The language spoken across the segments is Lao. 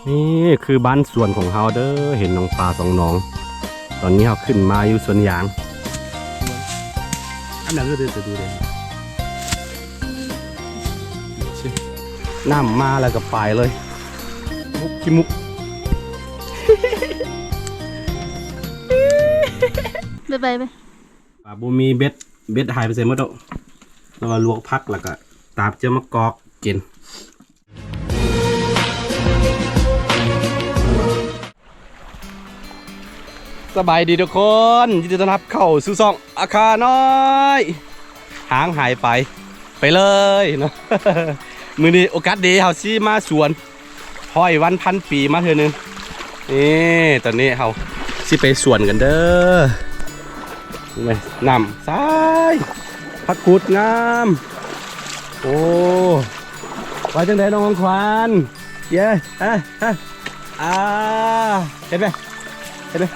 ນີ້ຄືບ້ານສວນຂອງເຮົາເດີ ເຫັນໜອງປາສອງໜອງ. ຕອນນີ້ເຮົາຂຶ້ນມາຢູ່ສວນຢາງ. ນ້ຳມາແລ້ວກໍໄປເລີຍ ມຸກຂີ້ມຸກ. ບາຍບາຍ. ອ່າ ບໍ່ມີເບັດ ເບັດຫາຍໄປໃສໝົດໂດ. ແລ້ວກໍລວກຜັກ ແລ້ວກໍຕາບເຈີມະກອກກິນ. ສະບາຍດີທຸກຄົນ ຍິນດີຕ້ອນຮັບເຂົ້າສູ່ຊ່ອງອາຄານ້ອຍ ຫ່າງຫາຍໄປ ໄປເລີຍເນາະ. ມື້ນີ້ໂອກາດດີ ເຮົາຊິມາສວນ ຮ້ອຍວັນພັນປີມາເທື່ອໜຶ່ງ. ນີ້ ຕອນນີ້ເຮົາຊິໄປສວນກັນເດີ. ແມ່ນ ນ້ຳໃສ ຜັກກູດງາມ. ໂອ້ ວ່າຈັ່ງໃດນ້ອງຂວັນ? ເຢ້ ເອີ ເອີ ອ່າ ເຫັນໄໝ ເຫັນໄໝ?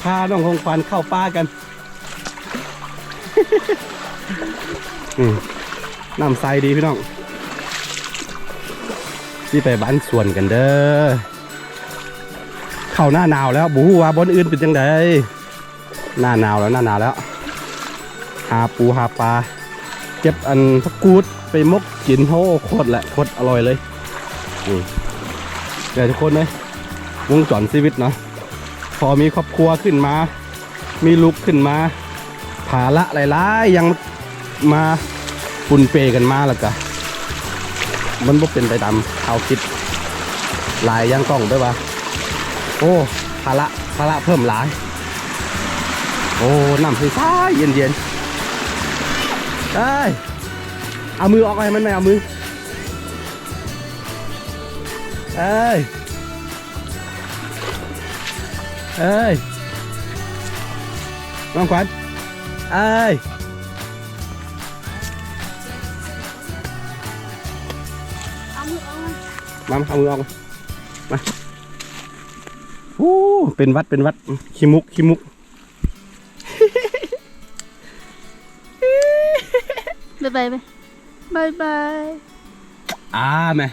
ພານ້ອງຂອງຂວັນເຂົ້າປ່າກັນ. ອືມ ນ້ຳໃສດີພີ່ນ້ອງ. ຊິໄປບ້ານສວນກັນເດີ. ເຂົ້າໜ້າໜາວແລ້ວ ບໍ່ຮູ້ວ່າບ່ອນອື່ນເປັນຈັ່ງໃດ. ໜ້າໜາວແລ້ວ ໜ້າໜາວແລ້ວ. ຫາປູຫາປາ ເກັບອັນຜັກກູດໄປໝົກກິນ. ໂອ້ ໂຄດແຫຼະ ໂຄດອະລ່ອຍເລີຍ. ນີ້ ເດີທຸກຄົນເອີຍ ວົງຈອນຊີວິດເນາະ. ພໍມີຄອບຄົວຂຶ້ນມາ ມີລູກຂຶ້ນມາ ພາລະຫຼາຍໆຢ່າງມາປຸນເປກັນມາ ແລ້ວກະມັນບໍ່ເປັນໄປຕາມເຮົາຄິດ. ຫຼາຍຢ່າງຕ້ອງແບບວ່າ ໂອ້ ພາລະ ພາລະເພີ່ມຫຼາຍ. ໂອ້ ນ້ຳໃສໆ ເຢັນໆ. ເອີຍ ເອົາມືອອກໃຫ້ມັນແດ່ ເອົາມື. ເອີຍ ເອີຍ ນ້ອງຂວັນ ເອີຍ ເອົາມືອອກມາ ມາ ເອົາມືອອກມາ ມາ. ໂອ້ ເປັນຫວັດ ເປັນຫວັດ ຂີ້ມຸກ ຂີ້ມຸກ. ບາຍບາຍ ບາຍບາຍ. ອ່າ ແມ່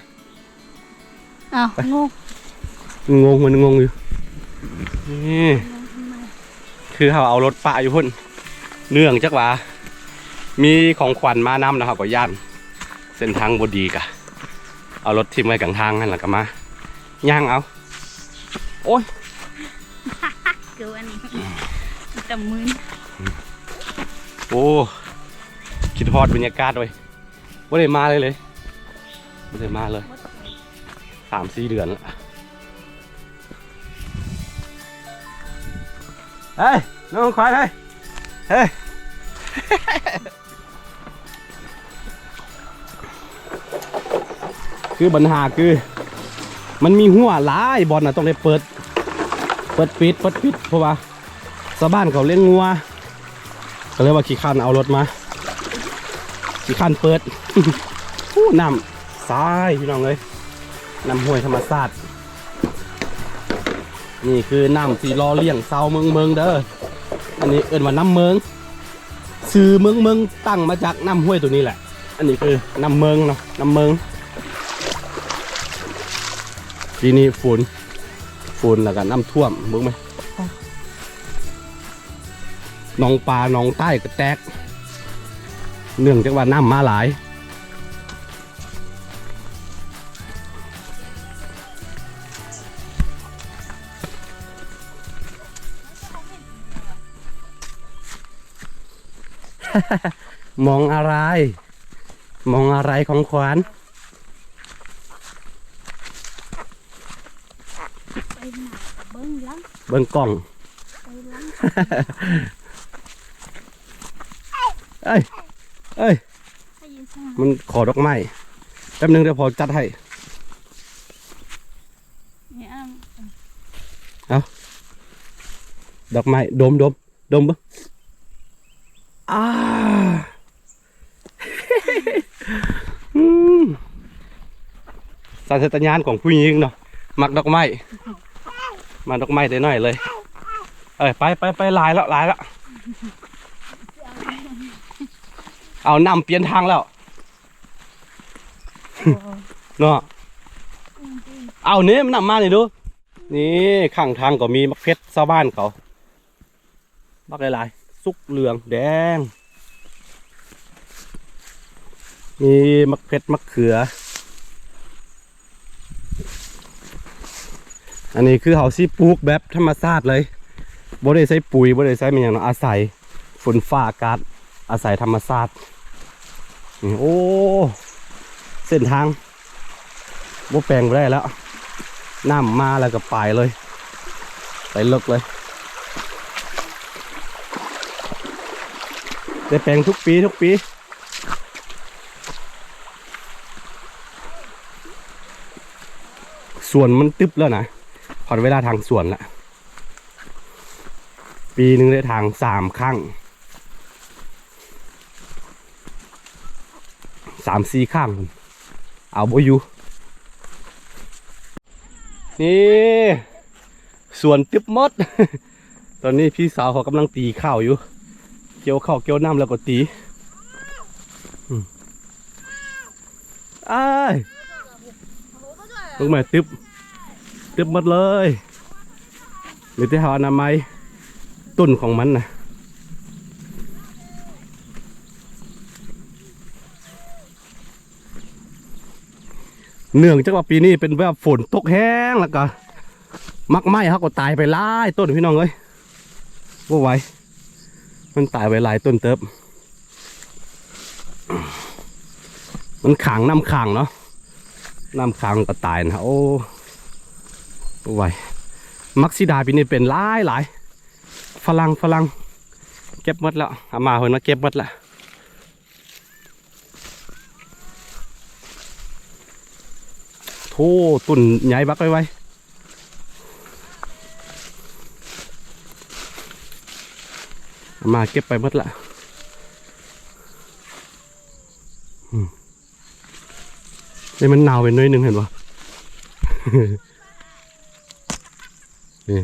ອ້າວ ໄປ ງົງ ມັນງົງ ມັນງົງຢູ່. ນີ້ ຄືເຮົາເອົາລົດປະຢູ່ພຸ້ນ ເນື່ອງຈາກວ່າມີຂອງຂວັນມານຳ ແລ້ວເຮົາກໍຢ້ານເສັ້ນທາງບໍ່ດີ ກະເອົາລົດຖິ້ມໄວ້ກາງທາງຫັ້ນ ແລ້ວກໍມາຍ່າງເອົາ. ໂອ້ຍ ເກີນ ແຕ່ມື່ນ. ໂອ້ ຄິດຮອດບັນຍາກາດເວີຍ. ບໍ່ໄດ້ມາເລີຍ ເລີຍ ບໍ່ໄດ້ມາເລີຍ ສາມສີ່ເດືອນລະ. ເຮີ້ຍ ນ້ອງຂວັນ ເຮີ້ຍ ເຮີ້ຍ. ຄືບັນຫາຄື ມັນມີຮົ້ວຫຼາຍບ່ອນນະ ຕ້ອງໄດ້ເປີດ ເປີດປິດ ເປີດປິດ ເພາະວ່າຊາວບ້ານເຂົາລ້ຽງງົວ ກໍເລີຍວ່າຂີ້ຄ້ານເອົາລົດມາ ຂີ້ຄ້ານເປີດ. ໂອ້ ນ້ຳໃສພີ່ນ້ອງເອີຍ ນ້ຳຫ້ວຍທຳມະຊາດ. ນີ້ຄືນ້ຳທີ່ຫຼໍ່ລ້ຽງຊາວເມືອງເມີງເດີ ອັນນີ້ເອີ້ນວ່ານ້ຳເມີງ. ຊື່ເມືອງເມີງຕັ້ງມາຈາກນ້ຳຫ້ວຍໂຕນີ້ແຫຼະ. ອັນນີ້ຄືນ້ຳເມີງເນາະ ນ້ຳເມີງ. ປີນີ້ຝົນ ຝົນແລ້ວກໍນ້ຳຖ້ວມ ເບິ່ງໄໝ ໜອງປາ ໜອງໃຕ້ກໍແຕກ ເນື່ອງຈາກວ່ານ້ຳມາຫຼາຍ. ມອງອາໄລ? ມອງອາໄລຂອງຂວັນ? ເບິ່ງກ້ອງ. ເອີຍ ເອີຍ ມັນຂໍດອກໄມ້. ແປັບໜຶ່ງ ດຽວພໍ່ຈັດໃຫ້. ເອົາ ດອກໄມ້ ດົມ ດົມ ດົມເບິ່ງ. ອາ ອືມ ສັນຊາດຕະຍານຂອງຜູ້ຍິງເນາະ ມັກດອກໄມ້ ມັກດອກໄມ້ແຕ່ນ້ອຍເລີຍ. ເອີຍ ໄປ ໄປ ໄປ ຫຼາຍແລ້ວ ຫຼາຍແລ້ວ. ເອົາ ນ້ຳປ່ຽນທາງແລ້ວເນາະ. ເອົານີ້ ມັນນຳມານີ້ດູ. ນີ້ຂ້າງທາງກໍມີໝາກເຜັດຊາວບ້ານເຂົາ ບັກຫຼາຍໆ ສຸກເຫຼືອງແດງ. ມີໝາກເຜັດ ໝາກເຂືອ. ອັນນີ້ຄືເຮົາຊິປູກແບບທຳມະຊາດເລີຍ ບໍ່ໄດ້ໃຊ້ປຸ໋ຍ ບໍ່ໄດ້ໃຊ້ແມ່ນຫຍັງເນາະ ອາໄສຝົນຟ້າອາກາດ ອາໄສທຳມະຊາດ. ນີ້ ໂອ້ ເສັ້ນທາງບໍ່ແປງບໍ່ໄດ້ແລ້ວ ນ້ຳມາແລ້ວກໍໄປເລີຍ ໄປເລິກເລີຍ. ໄດ້ແປງທຸກປີ ທຸກປີ. ສວນມັນຕຶບແລ້ວນະ ຮອດເວລາທາງສວນລະ. ປີໜຶ່ງໄດ້ທາງສາມຄັ້ງ ສາມສີ່ຄັ້ງ ເອົາບໍ່ຢູ່. ນີ້ ສວນຕຶບໝົດ. ຕອນນີ້ພີ່ສາວເຂົາກຳລັງຕີເຂົ້າຢູ່ ກ່ຽວເຂົ້າກ່ຽວນ້ຳແລ້ວກໍຕີ. ອືມ ອ້າຍ ເບິ່ງແມ່ ຕຶບ ຕຶບໝົດເລີຍ. ມີແຕ່ເຮົາອະນາໄມຕົ້ນຂອງມັນນະ. ເນື່ອງຈາກວ່າປີນີ້ເປັນແບບຝົນຕົກແຮງ ແລ້ວກໍໝາກໄມ້ເຮົາກໍຕາຍໄປຫຼາຍຕົ້ນ ພີ່ນ້ອງເອີຍ ບໍ່ໄຫວ ມັນຕາຍໄປຫຼາຍຕົ້ນເຕີບ. ມັນຂັງ ນ້ຳຂັງເນາະ ນ້ຳຂັງກໍຕາຍນະ. ໂອ້ ບໍ່ໄຫວ ໝາກສີດາປີນີ້ເປັນຫຼາຍໆ. ຝຣັ່ງ ຝຣັ່ງເກັບໝົດແລ້ວ ອາມ່າເພິ່ນມາເກັບໝົດແລ້ວ. ໂທ້ ຕົ້ນໃຫຍ່ບັກໄວໆ ອາມ່າເກັບໄປໝົດລະ. ອືມ ນີ້ມັນໜາວໄປໜ້ອຍໜຶ່ງ ເຫັນບໍ່? ນີ້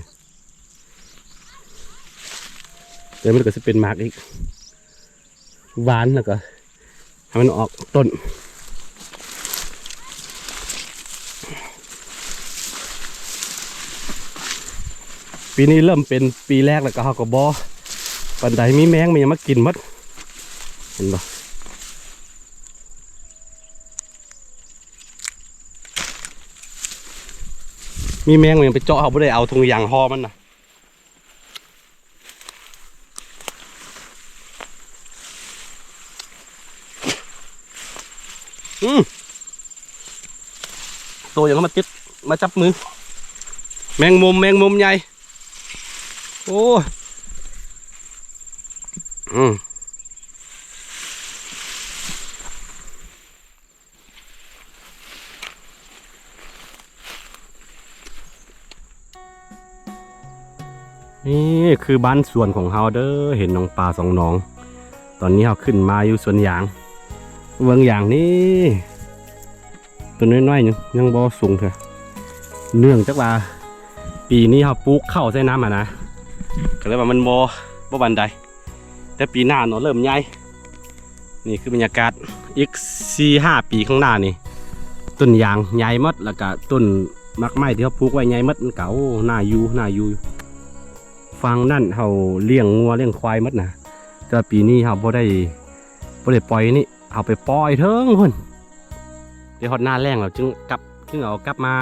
ແຕ່ມັນກໍຊິເປັນໝາກອີກ ຫວ່ານແລ້ວກໍໃຫ້ມັນອອກຕົ້ນ. ປີນີ້ເລີ່ມເປັນປີແລກແລ້ວກໍ ເຮົາກໍບໍ່ປານໃດ ມີແມງມີຫຍັງມາກິນໝົດ ເຫັນບໍ່? ມີແມງມັນຍັງໄປເຈາະ ເຮົາບໍ່ໄດ້ເອົາຖົງຢາງຫໍ່ມັນນະ. ອືມ ໂຕຫຍັງມາຕິດ ມາຈັບມື ແມງມຸມ ແມງມຸມໃຫຍ່ ໂອ້ຍ ອືມ. ນີ້ຄືບ້ານສວນຂອງເຮົາເດີ ເຫັນໜອງປາສອງໜອງ. ຕອນນີ້ເຮົາຂຶ້ນມາຢູ່ສວນຢາງ ເບິ່ງຢາງນີ້ ຕົ້ນນ້ອຍໆ ຍັງ ຍັງບໍ່ສູງເທື່ອ ເນື່ອງຈາກວ່າປີນີ້ເຮົາປູກເຂົ້າໃສ່ນຳຫັ້ນນະ ກໍເລີຍວ່າມັນບໍ່ ບໍ່ປານໃດ. ແຕ່ປີໜ້າເນາະ ເລີ່ມໃຫຍ່. ນີ້ຄືບັນຍາກາດ ອີກສີ່ຫ້າປີຂ້າງໜ້ານີ້ ຕົ້ນຢາງໃຫຍ່ໝົດ ແລ້ວກະຕົ້ນໝາກໄມ້ທີ່ເຮົາປູກໄວ້ໃຫຍ່ໝົດ ມັນກະ ໂອ້ ໜ້າຢູ່ ໜ້າຢູ່. ຝັ່ງນັ້ນເຮົາລ້ຽງງົວລ້ຽງຄວາຍໝົດນະ ແຕ່ວ່າປີນີ້ເຮົາບໍ່ໄດ້ ບໍ່ໄດ້ປ່ອຍນີ້ ເຮົາໄປປ່ອຍເທິງພຸ້ນ ໄດ້ຮອດໜ້າແລ້ງແລ້ວຈຶ່ງກັບ ຈຶ່ງເອົາກັບມາ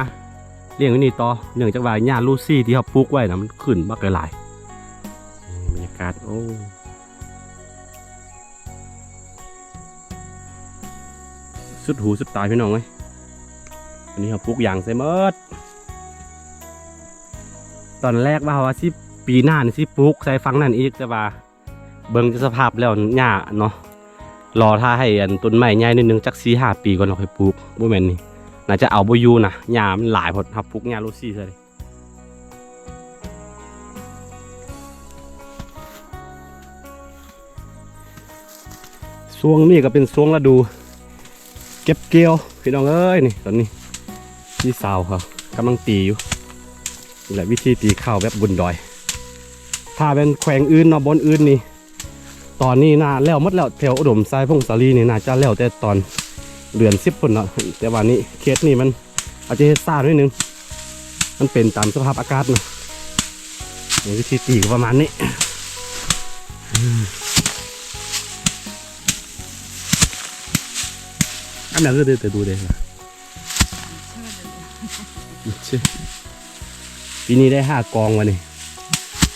ລ້ຽງຢູ່ນີ້ຕໍ່ ເນື່ອງຈາກວ່າຫຍ້າລູຊີທີ່ເຮົາປູກໄວ້ນະ ມັນຂຶ້ນບັກຫຼາຍໆ. ນີ້ບັນຍາກາດ ໂອ້ ສຸດຫູສຸດຕາ ພີ່ນ້ອງເອີຍ. ອັນນີ້ເຮົາປູກຢາງໃສ່ໝົດ ຕອນແລກວ່າ ວ່າຊິ ປີໜ້ານີ້ຊິປູກໃສ່ຝັ່ງນັ້ນອີກ ແຕ່ວ່າ ເບິ່ງຈາກສະພາບແລ້ວຫຍ້າເນາະ ລໍຖ້າໃຫ້ອັນຕົ້ນໄມ້ໃຫຍ່ໜ້ອຍໜຶ່ງ ຈັກສີ່ຫ້າປີກ່ອນເນາະ ຄ່ອຍປູກ. ບໍ່ແມ່ນນີ້ ໜ້າຈະເອົາບໍ່ຢູ່ນະ ຫຍ້າມັນຫຼາຍໂພດ ເຮົາປູກຫຍ້າລູຊີໃສ່ເດ້. ຊ່ວງນີ້ກໍເປັນຊ່ວງລະດູເກັບກ່ຽວ ພີ່ນ້ອງເອີຍ. ນີ້ ຕອນນີ້ພີ່ສາວເຂົາກຳລັງຕີຢູ່. ນີ້ແຫຼະວິທີຕີເຂົ້າແບບບົນດອຍ. ຖ້າແມ່ນແຂວງອື່ນເນາະ ບ່ອນອື່ນນີ້ ຕອນນີ້ໜ້າແລ້ວໝົດແລ້ວ. ແຖວອຸດົມໄຊ ຜົ້ງສາລີນີ້ໜ້າຈະແລ້ວແຕ່ຕອນເດືອນສິບພຸ້ນເນາະ. ແຕ່ວ່ານີ້ເຂດນີ້ມັນອາດຈະເຮັດຊ້າໜ້ອຍໜຶ່ງ. ມັນເປັນຕາມສະພາບອາກາດເນາະ. ນີ້ ວິທີຕີກໍປະມານນີ້. ອັນນັ້ນກໍໄດ້ແຕ່ດູເດ້. ປີນີ້ໄດ້ຫ້າກອງວະນີ້.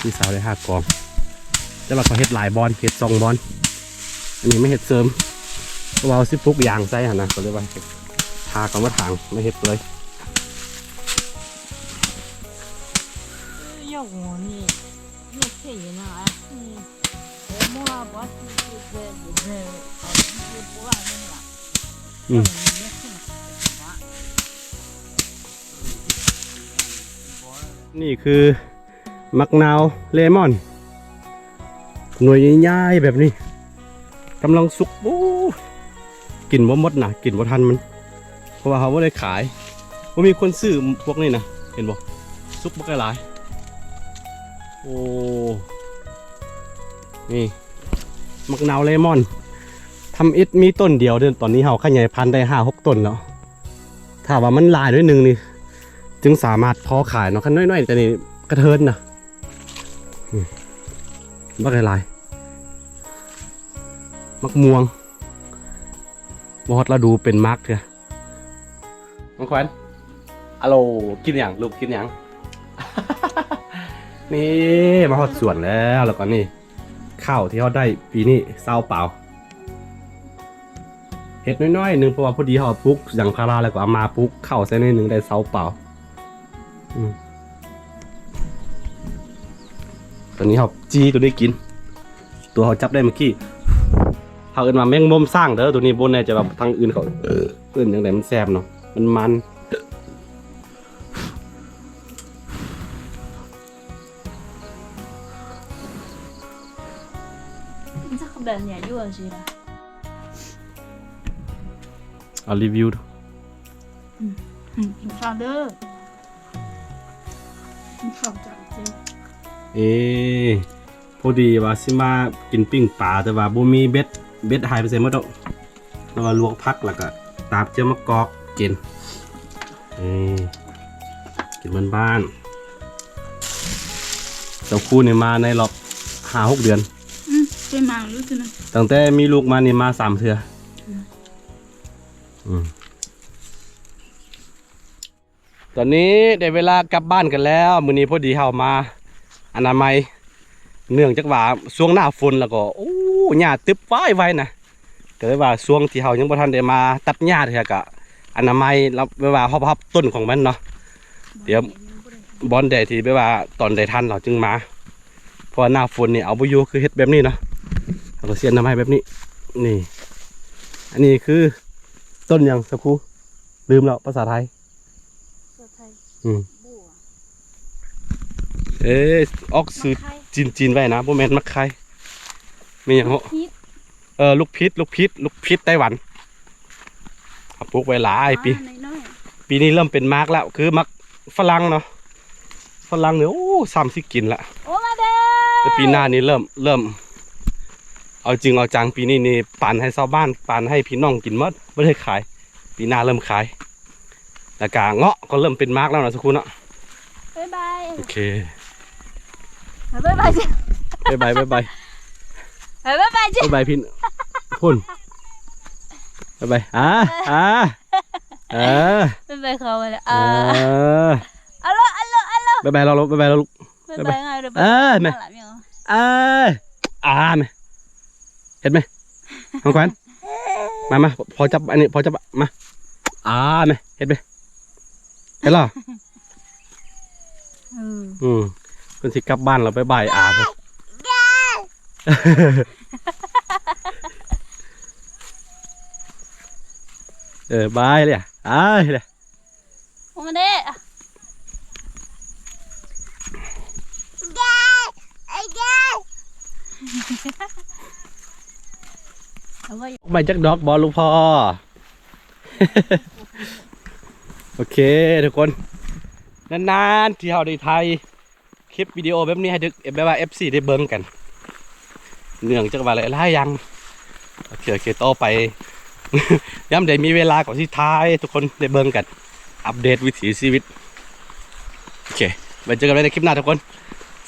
ພີ່ສາວໄດ້ຫ້າກອງ ແຕ່ວ່າເຂົາເຮັດຫຼາຍບ່ອນ ເຮັດສອງບ່ອນ. ອັນນີ້ມາເຮັດເສີມ ເພາະວ່າເຮົາຊິປູກຢາງໃສ່ຫັ້ນນະ ກໍເລີຍວ່າພາເຂົາມາຖາງ ມາເຮັດເລີຍ. ອືມ ນີ້ຄືໝາກນາວເລມອນ ໜ່ວຍໃຫຍ່ໆແບບນີ້ ກຳລັງສຸກ. ໂອ້ ກິນບໍ່ໝົດນະ ກິນບໍ່ທັນມັນ ເພາະວ່າເຮົາບໍ່ໄດ້ຂາຍ ບໍ່ມີຄົນຊື້ພວກນີ້ນະ. ເຫັນບໍ່ ສຸກບັກຫຼາຍ. ໂອ້ ນີ້ ໝາກນາວເລມອນ ທຳອິດມີຕົ້ນດຽວເດີ້. ຕອນນີ້ເຮົາຂະຫຍາຍພັນໄດ້ຫ້າຫົກຕົ້ນແລ້ວ. ຖ້າວ່າມັນຫຼາຍໜ້ອຍໜຶ່ງນີ້ ຈຶ່ງສາມາດພໍຂາຍເນາະ. ຄັນນ້ອຍໆ ແຕ່ນີ້ກະເທີນນະ. ອືມ ບັກຫຼາຍໆ ໝາກມ່ວງ ບໍ່ຮອດລະດູເປັນໝາກເທື່ອ. ນ້ອງຂວັນ ອາໂລ ກິນຫຍັງລູກ ກິນຫຍັງ? ນີ້ ມາຮອດສວນແລ້ວ ແລ້ວກໍນີ້ ເຂົ້າທີ່ເຮົາໄດ້ປີນີ້ຊາວປາວ ເຮັດນ້ອຍໆໜຶ່ງ ເພາະວ່າພໍດີເຮົາປູກຢາງພາລາ ແລ້ວກໍເອົາມາປູກເຂົ້າໃສ່ໜ້ອຍໜຶ່ງ ໄດ້ຊາວປາວ. ອືມ ຕອນນີ້ເຮົາຈີ່ຕົວນີ້ກິນ ຕົວເຮົາຈັບໄດ້ເມື່ອກີ້ ເຮົາເອີ້ນວ່າແມງມຸມຊ້າງເດີ້. ຕົວນີ້ບໍ່ແນ່ໃຈວ່າທາງອື່ນເຂົາເອີ້ນຈັ່ງໃດ ມັນແຊບເນາະ ມັນມັນ. ເອົາຣີວິວດູ. ອືມ ອືມ ກິນເຂົ້າເດີ້ ກິນເຂົ້າຈ້າເຈົ້າ. ເອ ພໍດີວ່າຊິມາກິນປີ້ງປາ ແຕ່ວ່າບໍ່ມີເບັດ ເບັດຫາຍໄປໃສໝົດດອກ. ແລ້ວວ່າລວກຜັກ ແລ້ວກໍຕາບເຈີມະກອກກິນ. ນີ້ ກິນບ້ານໆ. ເຈົ້າຄູນີ້ມາໃນລອບຫ້າຫົກເດືອນ. ອືມ ເຄີຍມາຢູ່ຕິນະ? ຕັ້ງແຕ່ມີລູກມານີ້ມາສາມເທື່ອ. ອືມ ອືມ. ຕອນນີ້ໄດ້ເວລາກັບບ້ານກັນແລ້ວ. ມື້ນີ້ພໍດີເຮົາມາອະນາໄມ ເນື່ອງຈາກວ່າຊ່ວງໜ້າຝົນ ແລ້ວກໍ ໂອ້ ຫຍ້າຕຶບໄວໆນະ. ກໍເລີຍວ່າຊ່ວງທີ່ເຮົາຍັງບໍ່ທັນໄດ້ມາຕັດຫຍ້າເທື່ອ ກະອະນາໄມ ແບບວ່າຮອບໆຕົ້ນຂອງມັນເນາະ. ດຽວບ່ອນໃດທີ່ແບບວ່າຕອນໃດທັນເຮົາຈຶ່ງມາ ເພາະວ່າໜ້າຝົນນີ້ເອົາບໍ່ຢູ່ ຄືເຮັດແບບນີ້ເນາະ. ເຮົາກໍຊິອະນາໄມແບບນີ້. ນີ້ ອັນນີ້ຄືຕົ້ນຫຍັງ ສາວຄູ? ລືມແລ້ວພາສາໄທ. ພາສາໄທ ອືມ ບົວ ເອີ ອອກຊື່ຈີນໆໄວ້ນະ ບໍ່ແມ່ນໝາກໄຂ່ ແມ່ນຫຍັງເນາະ? ເອີ ລູກພິດ ລູກພິດ ລູກພິດໄຕ້ຫວັນ. ເຮົາປູກໄວ້ຫຼາຍປີ ປີນີ້ເລີ່ມເປັນໝາກແລ້ວ ຄືໝາກຝຣັ່ງເນາະ. ຝຣັ່ງນີ້ ໂອ້ ຊ້ຳຊິກິນລະ. ໂອ້ ມາເດີ ແຕ່ປີໜ້ານີ້ເລີ່ມ ເລີ່ມເອົາຈິງເອົາຈັງ. ປີນີ້ນີ້ປັນໃຫ້ຊາວບ້ານ ປັນໃຫ້ພີ່ນ້ອງກິນໝົດ ບໍ່ໄດ້ຂາຍ. ປີໜ້າເລີ່ມຂາຍ ແລ້ວກະເງາະກໍເລີ່ມເປັນໝາກແລ້ວເນາະ ສາວຄູເນາະ. ບາຍບາຍ ໂອເຄ ບາຍບາຍ ບາຍບາຍ ບາຍບາຍ ບາຍບາຍ ບາຍບາຍ ພີ່ ພຸ້ນ ບາຍບາຍ ອາ ອາ ເອີ ບາຍບາຍ ເຂົ້າມາແລ້ວ ເອີ ອາໂລ ອາໂລ ອາໂລ ບາຍບາຍ ລາວ ບາຍບາຍ ລາວ ບາຍບາຍ ເອີ ແມ່ ເອີ ອາ ແມ່ ເຮັດແມ່ ຂອງຂວັນ ມາ ມາ ພໍ່ຈັບ ອັນນີ້ ພໍ່ຈັບ ມາ ອາ ແມ່ ເຮັດແມ່ ເຮັດລະ ອືມ ອືມ ເພິ່ນຊິກັບບ້ານລະ ບາຍບາຍອາເພິ່ນ ເອີ ບາຍເລີຍ ອາເລີຍ. ອອກມາເດ້ ດອກໄມ້ຈັກດອກບໍ່ລູກພໍ່? ໂອເຄທຸກຄົນ ນານໆທີ່ເຮົາໄດ້ຖ່າຍ ຄລິບວິດີໂອແບບນີ້ໃຫ້ ແບບວ່າ ເອັຟຊີ ໄດ້ເບິ່ງກັນ ເນື່ອງຈາກວ່າຫຼາຍໆຢ່າງ. ໂອເຄ ໂອເຄ ຕໍ່ໄປ ຍາມໃດມີເວລາກໍຊິຖ່າຍໃຫ້ທຸກຄົນໄດ້ເບິ່ງກັນ ອັບເດດວິຖີຊີວິດ. ໄວ້ເຈີກັນໃໝ່ໃນຄລິບໜ້າທຸກຄົນ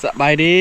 ສະບາຍດີ.